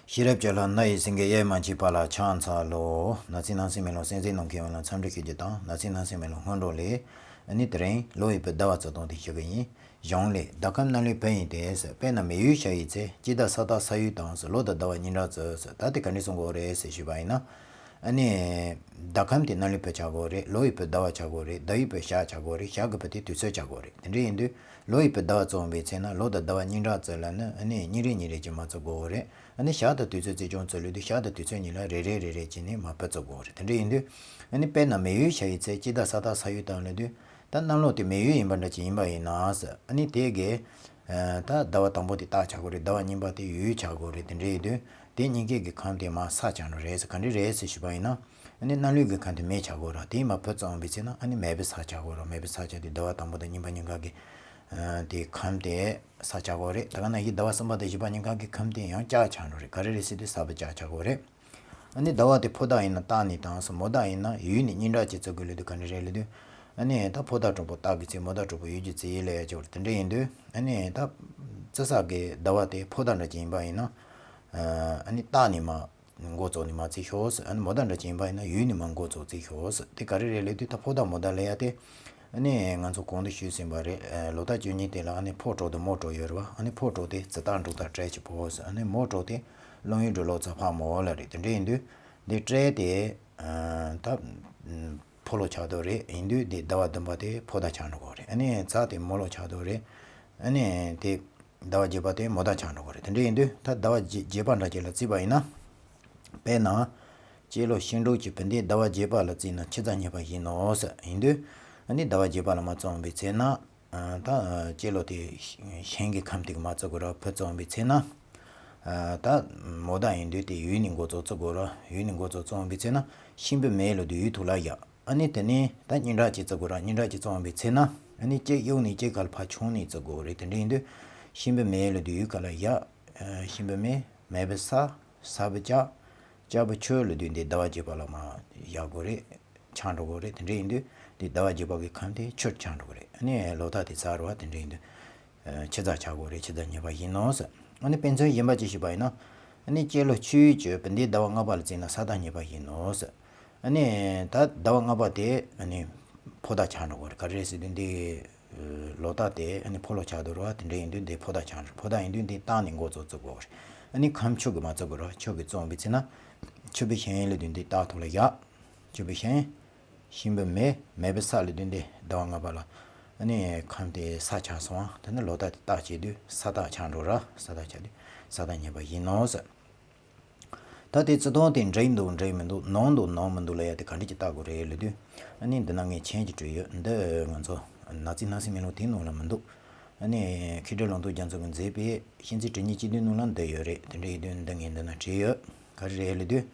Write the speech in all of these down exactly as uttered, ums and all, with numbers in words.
ཤེས་རབ་ཀྱི་ལྷ་ནགས་ཡི་སེང་གེ་གཡེར་མ་མཆིས་པ་ལ་ཕྱག་འཚལ་ལོ། ནགས་ཚལ་ནང་སྲིད་མེ་ལོང་གསན་གཟིགས་གནང་མཁན་ལ་འཚམས་འདྲི་ཞུ་རྒྱུ་དང་ནགས་ཚལ་ནང་སྲིད་མེ་ལོང་སྔོན་འགྲོ་ལས། ཨ་ནི་དེ་རིང་ལོ་ཡི་བོད་ཟླ་བ་བརྩི་སྟངས་དེ་ཞུ་གི་ཡིན། གཞུང་ལས་ཟླ་ཁམས་གནམ་ལོའི་བུ་ཡིན་ཏེ། དཔེར་ན་མེ་ཡོས་ཞག་ཡི་ཚེ། དཔྱིད་ཟླ་ས་སྟག་ས་ཡོས་དང་། ལོ་དང་ཟླ་བ་གཉིས་འདྲ་བརྩི། ད་དེ་ག་འདྲས་གསུང་གི་ཡོད་རེད་ཟེར་ཞུས་པ་ཡིན་ན། ཨ་ནི་ཟླ་ཁམས་དེ་གནམ་ལོའི་བུ་ཆགས་ཀྱི་ཡོད་རེད། ལོ་ཡི་བུ་ཟླ་བ་ཆགས་ཀྱི་ཡོད་རེད། ཟླ་ཡི་བུ་ཞག་ཆགས་ཀྱི་ཡོད་རེད། ཞག་གི་བུ་དེ་དུས་ཚོད་ཆགས་ཀྱི་ཡོད་རེད། དེ་འདྲས་ཡིན་དུས་ལོ་ཡི་བུ་ཟླ་བ་བརྩི་བའི་ཚེ་ན་ལོ་དང་ཟླ་བ་གཉིས་འདྲ་བརྩི་ལབ་ན། ཨ་ནི་གཉིས་རེ་གཉིས་རེ་གྱིས་མར་བརྩི་དགོས་ཀྱི་ཡོད་རེད། ཨ་ནི་ཞག་དང་དུས་ཚོད་རྩིས་རྐྱང་བརྩི་ལབ་དུས་ཞག་དང་དུས་ཚོད་གཉིས་ལ་རེ་རེ་རེ་རེ་བྱས་ནས་མར་བུ་བརྩི་དགོས་ཀྱི་ཡོད་རེད། དེ་འདྲས་ཡིན་དུས་ཨ་ནི་དཔེར་ན་མེ་ཡོས་ཞག་ཡི་ཚེ། དཔྱིད་ཟླ་ས་སྟག་ས་ཡོས་དང་ལབ་དུས། ད་གནམ་ལོ་དེ་མེ་ཡོས་ཡིན་པ་འདྲ་ཅིག་ཡིན་པ་ཡིན་ན། ཨ་ནི་དེ་གི་ཨ་ད་ཟླ་བ་དང་པོ་དེ་སྟག་ཆགས་ཀྱི་ཡོད་རེད། ཟླ་བ་གཉིས་པ་དེ་ཡོས་ཆགས་ཀྱི་ཡོད་རེད། དེ་འདྲས་ཡིན་དུས་དེ་གཉིས་ཀའི་གི་ཁམས་དེ་མར་ས་ཆགས་འགྲོ་རེད་ཟེར། ག་འདྲས་རེད་ཟེར་ཞུས་པ་ཡིན་ན། ཨ་ནི་གནམ་ལོའི་གི་ཁམས་དེ་མེ་ཆགས་ཀྱི་ཡོད་རེད། དེ་མར་བུ་བརྩི་བའི་ཚེ་ན་ཨ་ནི་མེ་བུ་ས་ཆགས་ཀྱི་ཡོད་རེད། མེ་བུ་ས་ཆགས་དུས་ཟླ་བ་དང་པོ་དང་གཉིས་པ་གཉིས་ཀ་གི་ཨ་དེ་ཁམས་དེ་ས་ཆགས་ཀྱི་ཡོད་རེད། ད་ག་ནང་བཞིན་ཟླ་བ་གསུམ་པ་དང་བཞི་པ་གཉིས་ཀ་གི་ཁམས་དེ་ཡང་ལྕགས་ཆགས་འགྲོ་རེད། ག་རེ་རེད་ཟེར་དུས་ས་བུ་ལྕགས་ཆགས་ཀྱི་ཡོད་རེད། ཨ་ནི་ཟླ་བ་དེ་ཕོ་ཟླ་ཡིན་ན་སྟག་ནས་དང་། མོ་ཟླ་ཡིན་ན་ཡོས་ནས་གཉིས་འདྲ་ཅིག་བརྩི་དགོས་ལབ་དུས་ག་འདྲས་རེད་ལབ་དུས། ཨ་ནི་ད་ཕོ་ཟླ་དྲུག་པོ་སྟག་གི་ཚེ། མོ་ཟླ་དྲུག་པོ་ཡོས་ཀྱི་ཚེ་ལབ་ཡ་ཅིག་ཡོད་རེད། དེ་འདྲས་ཡིན་དུས་ཨ་ནི་ད་བརྩི་ས་གི་ཟླ་བ་དེ་ཕོ་ཟླ་འདྲ་ཅིག་ཡིན་པ་ཡིན་ན། ཨ་ནི་སྟག་ནས་མར་འགོ་བཙུགས་ནས་མར་བརྩི་ཤོག་ཟེར། ཨ་ནི་མོ་ཟླ་འདྲ་ཅིག་ཡིན་པ་ཡིན་ན་ཡོས་ནས་མར་འགོ་བཙུགས་བརྩི་ཤོག་ཟེར། དེ་ག་རེ་རེད་ལབ་དུས་ད་ཕོ་ཟླ་མོ་ཟླ་ལབ་ཡ་དེ། ཨ་ནི་ང་ཚོ་གོང་དུ་ཞུས་ཟིན་པ་རེད། ཨ་ལོ་རྟགས་བཅུ་གཉིས་དེ་ལ་ཨ་ནི་ཕོ་གྲོགས་དང་མོ་གྲོགས་ཡོད་རེད་བ། ཨ་ནི་ཕོ་གྲོགས་དེ་ཙི་ཏག་འབྲུག་ཏག་སྤྲེལ་གྱི་ཕོ་ཟེར། ཨ་ནི་མོ་གྲོགས་དེ་རླུང་ཡུལ་འབྲུག་ལོ་ཙཱ་ཕག་མོ་ལབ་རེད། དེ་འདྲས་ཡིན་དུས་འདི་སྤྲེལ་དེ་ཨ་ད་ཕོ་ལོ་ཆགས་འགྲོ་རེད། ཡིན་དུས་འདི་ཟླ་བ་བདུན་པ་དེ་ཕོ་ཟླ་ཆགས་འགྲོ་གི་རེད། ཨ་ནི་ཙ་དེ་མོ་ལོ་ཆགས་འགྲོ་རེད། ཨ་ནི་དེ་ཟླ་བ་བརྒྱད་པ་དེ་མོ་ཟླ་ཆགས་འགྲོ་གི་རེད། དེ་འདྲས་ཡིན་དུས་ད་ཟླ་བ་བརྒྱད་བརྒྱད་པ་འདྲ་ཅིག་ལ་བརྩིས་པ་ཡིན་ན། དཔེར་ན། སྤྱི་ལོ་ཤིང་འབྲུག་གི་བུ་འདི་ཟླ་བ་བརྒྱད་པ་ལ་བརྩིས་ན་ཕྱི་ཟླ་གཉིས་པ་ཡིན་ནོ་ཟེར། ཡིན་དུས་ཨ་ནི་ཟླ་བ་བརྒྱད་པ་ལ་མར་བརྩི་བའི་ཚེ་ན། ཨ་ད་སྤྱི་ལོ་དེ་ཤིང་གི་ཁམས་དེ་གི་མར་བརྩི་དགོས་རེད། བུ་བརྩི་བའི་ཚེ་ན། ཨ་ད་མོ་ཟླ་ཡིན་དུས་དེ་ཡོས་ནས་འགོ་བཙུགས་བརྩི་དགོས་རེད། ཡོས་ནས་འགོ་བཙུགས་བརྩི་བའི་ཚེ་ན་ཤིང་བུ་མེ་ལབ་དུས་ཡོས་ཐུག་ལ་ཡ། ཨ་ནི་དེ་ནས་ད་གཉིས་འདྲ་ཅིག་བརྩི་དགོས་རེད། གཉིས་འདྲ་ཅིག་བརྩི་བའི་ཚེ་ན་ཨ་ནི་གཅིག་གཡུག་ནས་གཅིག་ག་ལ་ཕར་མཆོང་ནས་བརྩི་དགོས་རེད། དེ་འདྲ་ཡིན་དུས་ཤིང་བུ་མེ་ལབ་དུས་ཡོས་ག་ལ་ཡ། ཨ་ཤིང་བུ་མེ། མེ་བུ་ས། ས་བུ་ལྕགས། ལྕགས་བུ་ཆུ་ལབ་དུས་འདི་ཟླ་བ་བརྒྱད་པ་ལ་མར་ཡར་དགོས་རེད། ཆགས་འགྲོ་གི་རེད། དེ་འདྲ་ཡིན་དུས་འདི་ཟླ་བ་བརྒྱད་པ་གི་ཁམས་དེ་ཆུར་ཆགས་འགྲོ་གི་རེད། ཨ་ནི་ལོ་རྟགས་དེ་ཚར་བ་དེ་འདྲ་ཡིན་དུས། ཨ་ཕྱི་ཟླ་ཆགས་དགོས་རེད། ཕྱི་ཟླ་གཉིས་པ་ཡིན་ནོ་ཟེར། ཨ་ནི་དཔེ་མཚོན་གཞན་པ་ཅིག་ཞུས་པ་ཡིན་ན། ཨ་ནི་སྤྱི་ལོ་ཆུ་ཡོས་ཀྱི་བུ་འདི་ཟླ་བ་ལྔ་པ་ལ་བརྩིས་ན་ས་ཟླ་གཉིས་པ་ཡིན་ནོ་ཟེར། ཨ་ནི་ད་ཟླ་བ་ལྔ་པ་དེ་ཨ་ནི་ཕོ་ཟླ་ཆགས་འགྲོ་གི་རེད། ག་རེ་རེད་ཟེར་དུས་འདི་ལོ་རྟགས་དེ་ཨ་ནི་ཕོ་ལོ་ཆགས་འདུག་ར། དེ་འདྲ་ཡིན་དུས་འདི་ཕོ་ཟླ་ཆགས་འགྲོ། ཕོ་ཟླ་ཡིན་དུས་འདི་སྟག་ནས་འགོ་བཙུགས་བརྩི་དགོས་རེད། ཨ་ནི་ཁམས་ཆུ་གི་མར་བརྩི་དགོས་ར། ཆུ་གི་བརྩི་བའི་ཚེ་ན་ཆུ་བུ་ཤིང་ལབ་དུས་འདི་སྟག་ཐུག་ལ་ཡ། ཆུ་བུ་ཤིང་། ཤིང་བུ་མེ། མེ་བུ་ས་ལབ་དུས་འདི་ཟླ་བ་ལྔ་པ་ལ་ཨ་ནི་ཁམས་དེ་ས་ཆགས་སོང་། དེ་ནི་ལོ་རྟགས་དེ་སྟག་བྱེད་དུས་ས་སྟག་ཆགས་འགྲོ་ར། ས་སྟག་ཆགས་དུས་ས་ཟླ་གཉིས་པ་ཡིན་ནོ་ཟེར། ད་དེ་བརྩི་སྟངས་དེ་འགྲིག་འདུག་འགྲིག་མི་འདུག་ནོར་འདུག་ནོར་མི་འདུག་ལབ་ཡ་དེ་ག་འདྲ་ཅིག་བལྟ་དགོས་རེད་ལབ་དུས། ཨ་ནི་འདི་ན་ངས་མཆན་ཅིག་བྲིས་ཡོད། འདི་ང་ཚོ་ནགས་ཚལ་སྣང་སྲིད་མེ་ལོང་དེའི་ནང་ལ་མི་འདུག་ཨ་ནི་མཁས་གྲུབ་ལུང་རྟོགས་རྒྱ་མཚོ་གིས་མཛད་པའི་གཤིན་རྩིས་དྲུག་གཉིས་སྤྱི་དོན་ནང་ལ་འདི་ཡོད་རེད། དེ་འདྲ་ཡིན་དུས་འདི་ངས་འདི་ན་བྲིས་ཡོད། ག་རེ་རེད་ལབ་དུས།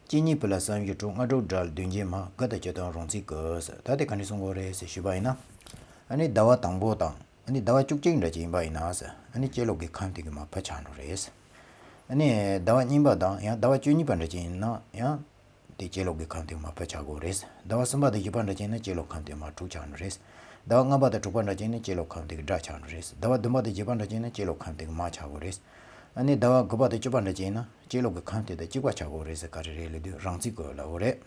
སྤྱི་གཉིས་པོ་ལ་བསམ་ཡས་དྲུག། སྔ་དྲོ་དགྲ་ལ་གདོན་བགེགས་མ། དགུ་དང་བཅུ་དང་རང་རྩིས་དགོས་ཟེར། ད་དེ་ག་འདྲ་གསུང་གི་ཡོད་རེད་ཟེར་ཞུས་པ་ཡིན་ན། ཨ་ནི་ཟླ་བ་དང་པོ་དང་། ཨ་ནི་ཟླ་བ་བཅུ་གཅིག་འདྲ་ཅིག་ཡིན་པ་ཡིན་ན་ཟེར། ཨ་ནི་སྤྱི་ལོ་གི་ཁམས་དེ་གི་མར་བུ་ཆགས་འགྲོ་རེད་ཟེར། ཨ་ནི་ཟླ་བ་གཉིས་པ་དང་ཡང་ཟླ་བ་བཅུ་གཉིས་པ་འདྲ་ཅིག་ཡིན་ན་ཡང་། དེ་སྤྱི་ལོ་གི་ཁམས་དེ་གི་མར་བུ་ཆགས་དགོས་རེད་ཟེར། ཟླ་བ་གསུམ་པ་དང་བཞི་པ་འདྲ་ཅིག་ཡིན་ན་སྤྱི་ལོ་ཁམས་དེ་གི་མར་དྲུག་ཆགས་འགྲོ་རེད་ཟེར། ཟླ་བ་ལྔ་པ་དང་དྲུག་པ་འདྲ་ཅིག་ཡིན་ན་སྤྱི་ལོ་ཁམས་དེ་གི་དགྲ་ཆགས་འགྲོ་རེད་ཟེར། ཟླ་བ་བདུན་པ་དང་བརྒྱད་པ་འདྲ་ཅིག་ཡིན་ན་སྤྱི་ལོ་ཁམས་དེ་གི་མ་ཆགས་དགོས་རེད་ཟེར། ཨ་ནི་ཟླ་བ་དགུ་པ་དང་བཅུ་པ་འདྲ་ཅིག་ཡིན་ན་སྤྱི་ལོ་གི་ཁམས་དེ་དང་གཅིག་པ་ཆགས་དགོས་རེད་ཟེར། ག་རེ་རེད་ལབ་དུས་རང་རྩིས་དགོས་ལབ་ཡོད་རེད།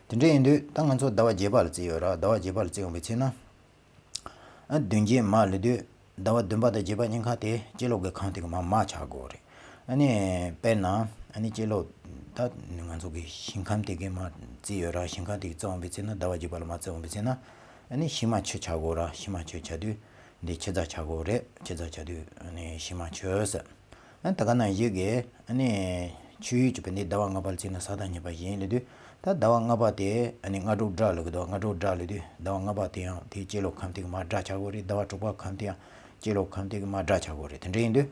དེ་འདྲ་ཡིན་དུས་ད་ང་ཚོ་ཟླ་བ་བརྒྱད་པ་ལ་བརྩིས་ཡོད་ར། ཟླ་བ་བརྒྱད་པ་ལ་བརྩི་ཡོང་བའི་ཚེ་ན། ཨ་གདོན་བགེགས་མ་ལབ་དུས་ཟླ་བ་བདུན་པ་དང་བརྒྱད་པ་གཉིས་ཀ་དེ་སྤྱི་ལོ་གི་ཁམས་དེ་གི་མར་མ་ཆགས་དགོས་རེད། ཨ་ནི་དཔེར་ན་ཨ་ནི་སྤྱི་ལོ་ད་ང་ཚོ་གི་ཞིང་ཁམས་དེ་གི་མར་བརྩིས་ཡོད་ར། ཞིང་ཁམས་དེ་གི་བརྩི་ཡོང་བའི་ཚེ་ན་ཟླ་བ་བརྒྱད་པ་ལ་མར་བརྩི་ཡོང་བའི་ཚེ་ན་ཨ་ནི་ཤིང་མ་ཆུ་ཆགས་དགོས་ར། ཤིང་མ་ཆུ་ཆགས་དུས་འདི་ཕྱི་ཟླ་ཆགས་དགོས་རེད། ཕྱི་ཟླ་ཆགས་དུས་ཨ་ནི་ཤིང་མ་ཆུ་ཟེར། ཨ་ད་ག་ནང་བཞིན་གྱི་ཨ་ནི་ཆུ་ཡོས་ཀྱི་བུ་འདི་ཟླ་བ་ལྔ་པ་ལ་བརྩིས་ན་ས་ཟླ་གཉིས་པ་ཡིན་ལབ་དུས། ད་ཟླ་བ་ལྔ་པ་དེ་ཨ་ནི་སྔ་དྲོ་དགྲ་ལབ་ཀྱི་འདུག་སྔ་དྲོ་དགྲ་ལབ་དུས་ཟླ་བ་ལྔ་པ་དེ་ཡང་དེའི་སྤྱི་ལོ་ཁམས་དེ་གི་མར་དགྲ་ཆགས་ཀྱི་རེད། ཟླ་བ་དྲུག་པ་ཁམས་དེ་ཡང་སྤྱི་ལོ་ཁམས་དེ་གི་མར་དགྲ་ཆགས་ཀྱི་རེད། དེ་འདྲ་ཡིན་དུས།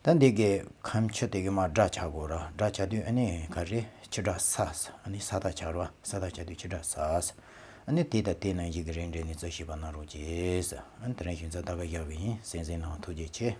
ད་འདི་གི་ཁམས་ཆུ་དེ་གི་མར་དགྲ་ཆགས་དགོས་ར། དགྲ་ཆགས་དུས་ཨ་ནི་ག་རེ་ཕྱི་དགྲ་ས་ཟེར། ཨ་ནི་ས་ཟླ་ཆགས་ར། ས་ཟླ་ཆགས་དུས་ཕྱི་དགྲ་ས་ཟེར། ཨ་ནི་དེ་དང་དེ་ནང་བཞིན་གྱི་རིགས་འགྲེ་ནས་རྩོད་ཤེས་པ་གནང་རོགས་གྱིས་ཟེར། ཨ་ནི་དེ་རིང་ཞུ་མཚམས་ད་ག་བཞག་གི་ཡིན། གསན་གཟིགས་གནང་ཐུགས་རྗེ་ཆེ།